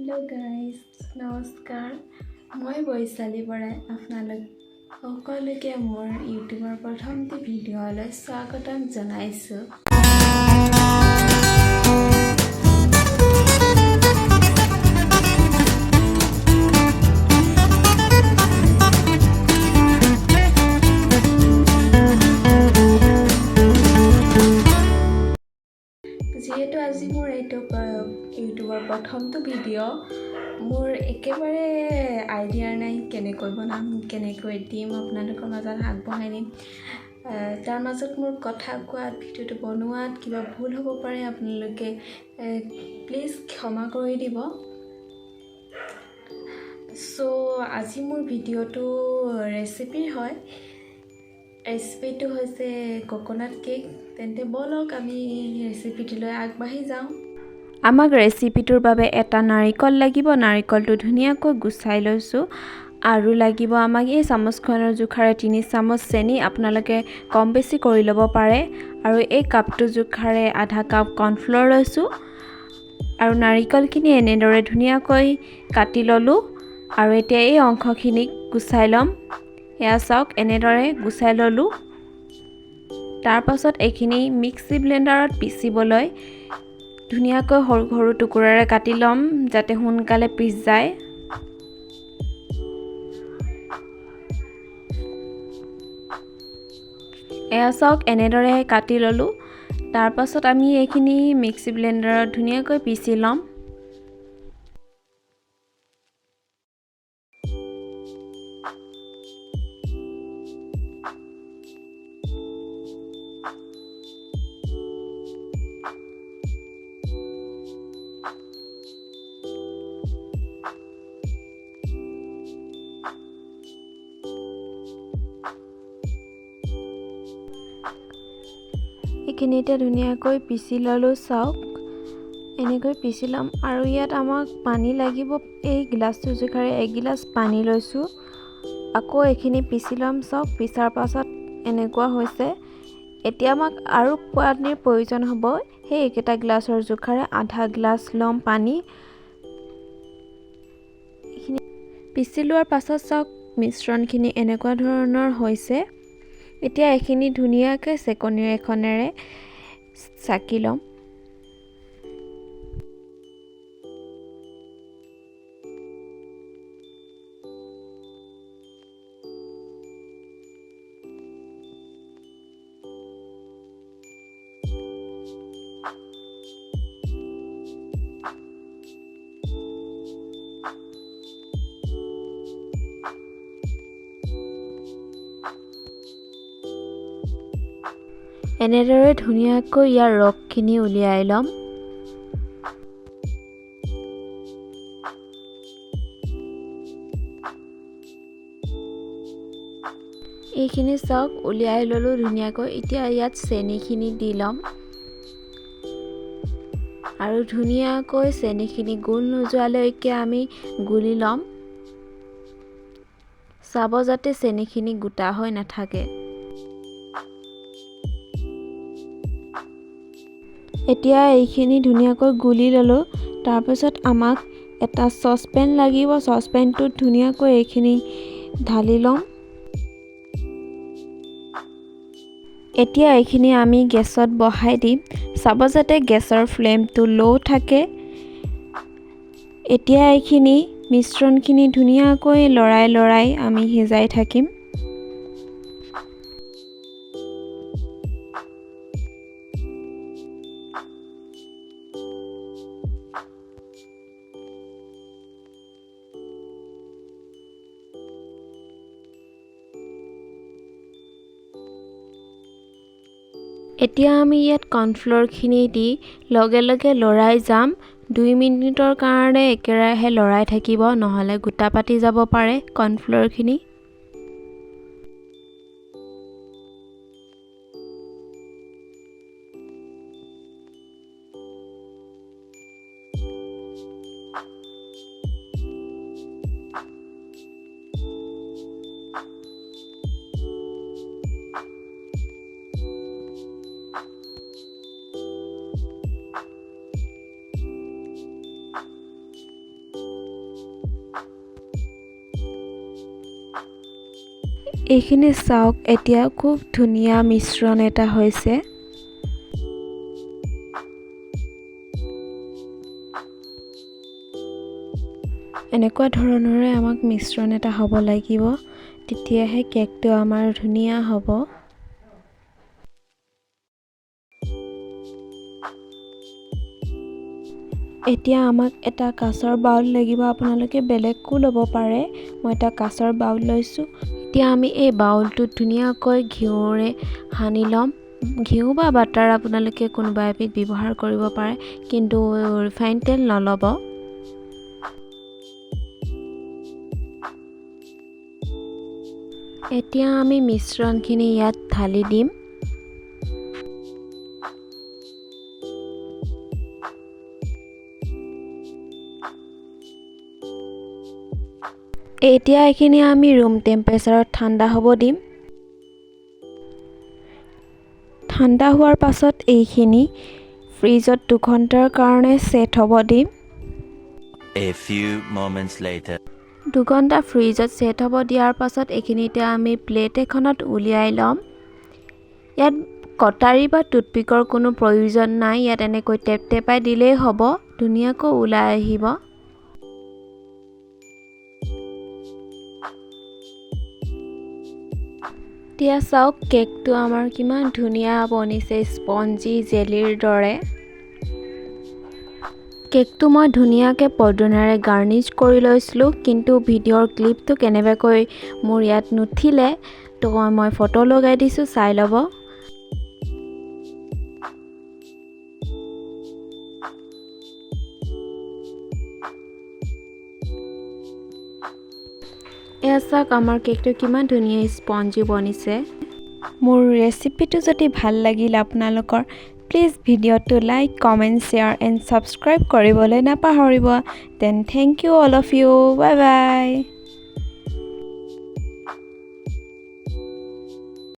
Hello' guys, নমস্কাৰ। মই বৈশালী বৰাই আপোনালোক সকলোকে মোৰ ইউটিউবৰ প্ৰথমটি ভিডিঅ'লৈ স্বাগতম জনাইছোঁ। যিহেতু আজি মোৰ এইটো ইউটিউবৰ প্ৰথমটো ভিডিঅ', মোৰ একেবাৰে আইডিয়া নাই কেনেকৈ বনাম, কেনেকৈ দিম, আপোনালোকৰ মাজত আগবঢ়াই নিম। তাৰ মাজত মোৰ কথা কোৱাত, ভিডিঅ'টো বনোৱাত কিবা ভুল হ'ব পাৰে, আপোনালোকে প্লিজ ক্ষমা কৰি দিব। চ' আজি মোৰ ভিডিঅ'টো ৰেচিপিৰ হয়। ৰেচিপিটো হৈছে কক'নাট কেক। তেন্তে ব'লক আমি ৰেচিপিটোলৈ আগবাঢ়ি যাওঁ। আমাক ৰেচিপিটোৰ বাবে এটা নাৰিকল লাগিব। নাৰিকলটো ধুনীয়াকৈ গুচাই লৈছোঁ। আৰু লাগিব আমাক এই চামুচখনৰ জোখাৰে 3 চামুচ চেনি, আপোনালোকে কম বেছি কৰি ল'ব পাৰে। আৰু এই কাপটো জোখাৰে আধা কাপ কৰ্ণফ্ল'ৰ লৈছোঁ। আৰু নাৰিকলখিনি এনেদৰে ধুনীয়াকৈ কাটি ল'লোঁ। আৰু এতিয়া এই অংশখিনি গুচাই ল'ম। এয়া চাওক, এনেদৰে গুচাই ল'লোঁ। তাৰপাছত এইখিনি মিক্সি ব্লেণ্ডাৰত পিচিবলৈ ধুনীয়াকৈ সৰু সৰু টুকুৰাৰে কাটি ল'ম, যাতে সোনকালে পিচ যায়। এয়া চাওক, এনেদৰে কাটি ল'লোঁ। তাৰপাছত আমি এইখিনি মিক্সি ব্লেণ্ডাৰত ধুনীয়াকৈ পিচি ল'ম। এইখিনি এতিয়া ধুনীয়াকৈ পিচি ল'লোঁ। চাওক, এনেকৈ পিচি ল'ম। আৰু ইয়াত আমাক পানী লাগিব। এই গিলাচটোৰ জোখাৰে এগিলাচ পানী লৈছোঁ। আকৌ এইখিনি পিচি ল'ম। চাওক, পিচাৰ পাছত এনেকুৱা হৈছে। এতিয়া আমাক আৰু পানীৰ প্ৰয়োজন হ'ব। সেই একেটা গিলাচৰ জোখাৰে আধা গিলাচ ল'ম পানী। এইখিনি পিচি লোৱাৰ পাছত চাওক, মিশ্ৰণখিনি এনেকুৱা ধৰণৰ হৈছে। এতিয়া এইখিনি ধুনীয়াকৈ চেকনিৰ এখনেৰে চাকি ল'ম। এনেদৰে ধুনীয়াকৈ ইয়াৰ ৰসখিনি উলিয়াই ল'ম। এইখিনি চাওক, উলিয়াই ল'লোঁ ধুনীয়াকৈ। এতিয়া ইয়াত চেনিখিনি দি ল'ম আৰু ধুনীয়াকৈ চেনিখিনি গোল নোযোৱালৈকে আমি গুলি ল'ম। চাব যাতে চেনিখিনি গোটা হৈ নাথাকে। এতিয়া এইখিনি ধুনীয়াকৈ গুলি ল'লোঁ। তাৰপিছত আমাক এটা চচপেন লাগিব। চচপেনটোত ধুনীয়াকৈ এইখিনি ঢালি ল'ম। এতিয়া এইখিনি আমি গেছত বহাই দিম। চাব যাতে গেছৰ ফ্লেমটো ল' থাকে। এতিয়া এইখিনি মিশ্ৰণখিনি ধুনীয়াকৈ লৰাই লৰাই আমি সিজাই থাকিম। এতিয়া আমি ইয়াত কৰ্ণফ্ল'ৰখিনি দি লগে লগে লৰাই যাম। 2 মিনিটৰ কাৰণে একেৰাহে লৰাই থাকিব, নহ'লে গোটা পাতি যাব পাৰে কৰ্ণফ্ল'ৰখিনি। এইখিনি চাওক, এতিয়া খুব ধুনীয়া মিশ্ৰণ এটা হৈছে। এনেকুৱা ধৰণৰে আমাক মিশ্ৰণ এটা হ'ব লাগিব, তেতিয়াহে কেকটো আমাৰ ধুনীয়া হ'ব। এতিয়া আমাক এটা কাঁচৰ বাউল লাগিব, আপোনালোকে বেলেগো ল'ব পাৰে। মই এটা কাঁচৰ বাউল লৈছোঁ। এতিয়া আমি এই বাউলটোত ধুনীয়াকৈ ঘিউৰে সানি ল'ম। ঘিউ বা বাটাৰ আপোনালোকে কোনোবা এবিধ ব্যৱহাৰ কৰিব পাৰে, কিন্তু ৰিফাইন তেল নল'ব। এতিয়া আমি মিশ্ৰণখিনি ইয়াত ঢালি দিম। এতিয়া এইখিনি আমি ৰুম টেম্পাৰেচাৰত ঠাণ্ডা হ'ব দিম। ঠাণ্ডা হোৱাৰ পাছত এইখিনি ফ্ৰিজত 2 ঘণ্টাৰ কাৰণে ছেট হ'ব দিম। A few moments later. 2 ঘণ্টা ফ্ৰিজত ছেট হ'ব দিয়াৰ পাছত এইখিনি এতিয়া আমি প্লেট এখনত উলিয়াই ল'ম। ইয়াত কটাৰী বা টুথপিকৰ কোনো প্ৰয়োজন নাই। ইয়াত এনেকৈ টেপ টেপাই দিলেই হ'ব, ধুনীয়াকৈ ওলাই আহিব। এতিয়া চাওক, কেকটো আমাৰ কিমান ধুনীয়া বনিছে, স্পঞ্জি জেলিৰ দৰে। কেকটো মই ধুনীয়াকৈ পদুনাৰে গাৰ্নিছ কৰি লৈছিলোঁ, কিন্তু ভিডিঅ'ৰ ক্লিপটো কেনেবাকৈ মোৰ ইয়াত নুঠিলে। তো মই ফটো লগাই দিছোঁ, চাই ল'ব। এয়া চাওক, আমাৰ কেকটো কিমান ধুনীয়া স্পঞ্জি বনিছে। মোৰ ৰেচিপিটো যদি ভাল লাগিল আপোনালোকৰ, প্লিজ ভিডিঅ'টো like, comment, share and subscribe কৰিবলৈ নাপাহৰিব। Then thank you all of you, bye bye.